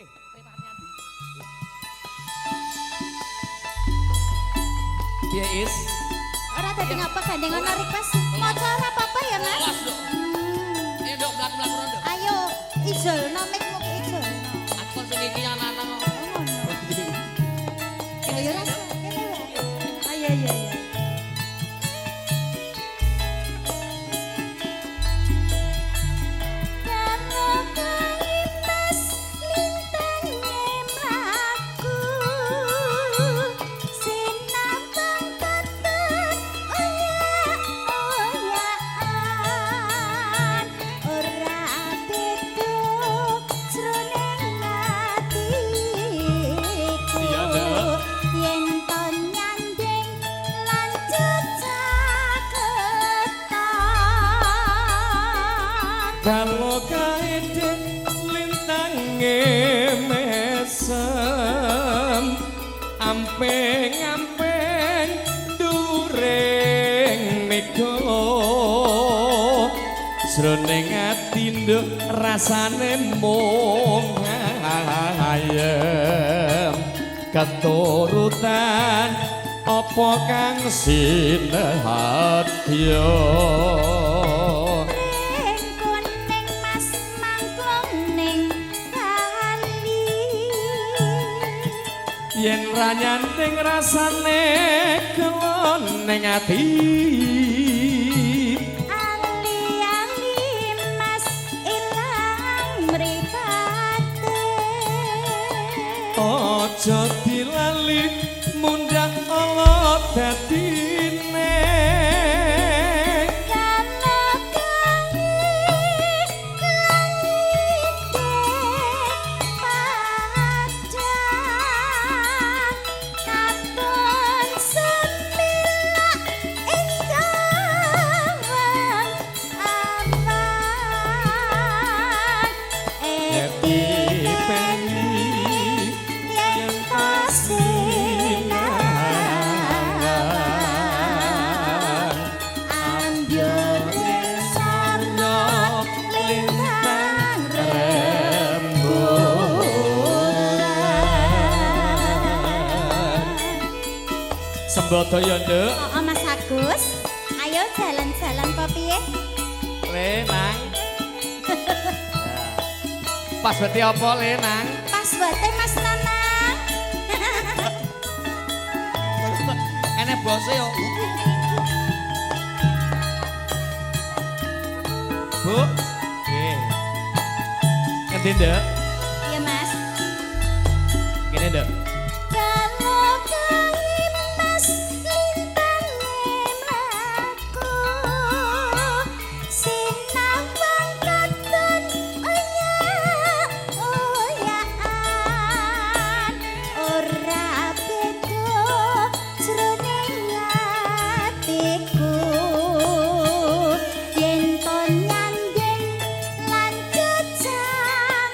Trepane andi. Piye Is? Ora dadi ngapa gandeng ana request. Maca ora apa-apa ya, Mas. Awas, Nduk. Ayo Nduk, mlaku-mlaku rondo. Ayo, ijolno mikmu ki ijolno. Aku sing iki lanang kok. Oh ngono. Ayo rasa kene wae. Ayo iya iya. Iya, Nduk. Yen to nyanding lan caketan. Kalau kaede lintange mesem ampeng-ampeng during mega jroning ati nduk rasane mung ayem keturutan apa kang sinehadya. Ring kuning mas mangklung ning kali. Yen ra nyanting rasane kelon ning ati. Ali-ali mas ilang mripate. Aja dilali mundhak ala dadine. Kalau kae langite padhang katon semilak ing awan awan. Eti peni yen to sinawang ambyore sarya lintang rembulan. Sembodo ya nduk. Oh, Mas Agus, ayo jalan-jalan apa piye? Le nang. Pas berarti apa le nang? Pas wate Mas Nanang. Enek bose yo. Bu. Nggih. Ngendi nduk? Iya Mas. Kene nduk. Kalau kae mas lintange mlaku sinawang katon oyak oyakan ora beda jroning atiku yen to nyanding lan caketan.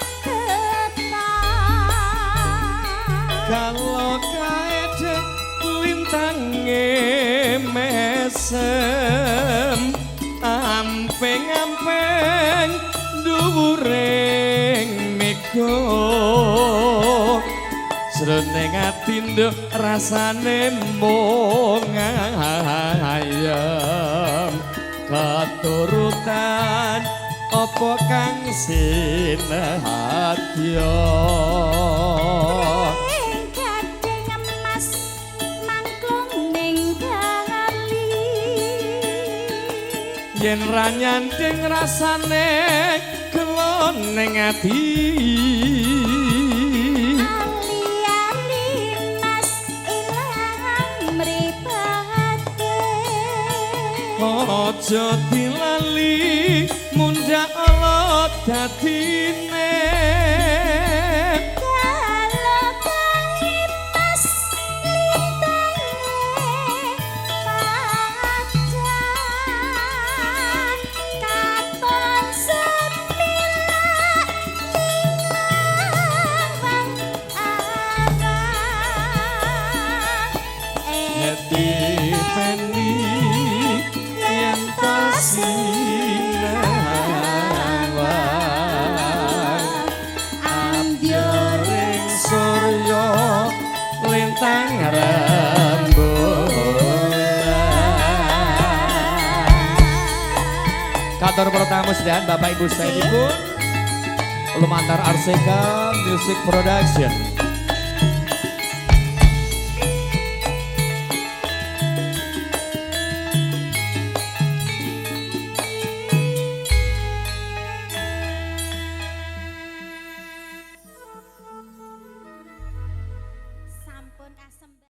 Kalau kaede lintange mesem ampeng-ampeng dhuwuring mega jroning ati nduk rasane mung ayem keturutan apa kang sinehadya. Ring gading emas mangklung ning kali. Yen ra nyanding rasane kelon ning ati. Ali-ali mas ilang mripate. Aja dilali mundhak ala dadine. Kalau kae mas lintange padhang katon semilak ning lawang awan. Eti peni yen to sinawang. Matur para tamu sedaya, Bapak Ibu saenipun. Lumantar Arseka Music Production.